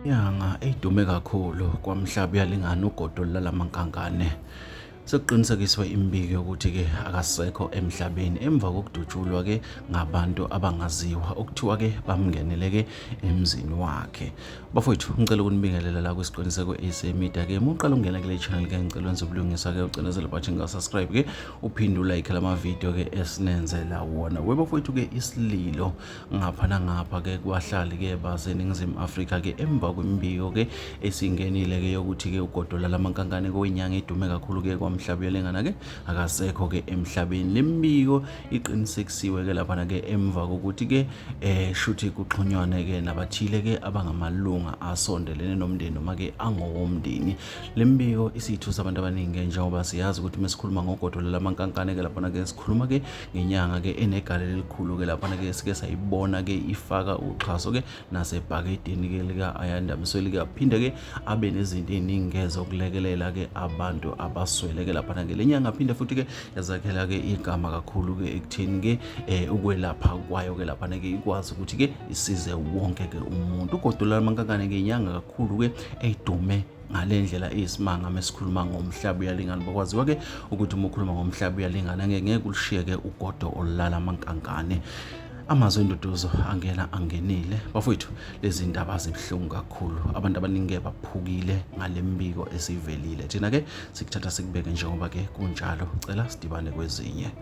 Inyanga eyidume kakhulu kwaMhlabuyalingana ugodo lalamankankane sekuqinisekiswe imibiko yokuthi-ke akasekho emhlabeni emva kokudutshulwa-ke ngabantu abangaziwa okuthiwa-ke bamngenele-ke emzini wakhe. Bafowethu, ngicela ukunibingelela la kwisiqiniseko AC Media ke. Uma uqala ukungena kule channel ke ngicela wenze ubulungisa ke ucinezele button ka subscribe ke uphinde ulike lama video ke esinenzela wona. We bafowethu ke isililo ngapha nangapha ke kubahlali ke baseNingizimu Afrika ke emva kwemibiko ke esingenile ke yokuthi ke ugodola lamankankane koyinyanga edume kakhulu ke kwaMhlabuyalingana ke akasekho ke emhlabeni. Lemibiko iqinisekisiwe ke laphana ke emva kokuthi ke eh shuthi kuxhunywane ke nabathile ke abangamalunga asondelene nomndeni noma ke angowomndeni. Lembiko isithusa abantu abaningi ke njengoba siyazi ukuthi mesikhuluma ngogodo lamankankane ke laphana ke sikhuluma ke ngenyanga ke enegalelo elikhulu ke laphana ke sike sayibona ke ifaka uxhaso ke nasebhakedeni ke lika Ayanda Msweli ke aphinde ke abe nezinto eziningi ke zokulekelela ke abantu abaswele ke laphana ke lenyanga aphinde futhi ke yazakhela ke igama kakhulu ke ekutheni ke eh, ukwelapha kwayo ke laphana ke ikwazi ukuthi ke isize wonke ke umuntu. Ugodola amankankane ke inyanga kakhulu ke eyidume ngale ndlela eyisimanga mesikhuluma ngomhlaba uyalingana. Bakwaziwa ke ukuthi uma ukhuluma ngomhlaba uyalingana ngeke ngeke ulushiye ke ugodo olulala amankankane. Amazwi enduduzo angena angenile bafowethu. Lezi ndaba zibuhlungu kakhulu, abantu abaningi baphukile ngale mbiko esivelile. Thina ke sikuthatha sikubeke njengoba ke kunjalo. Cela sidibane kwezinye.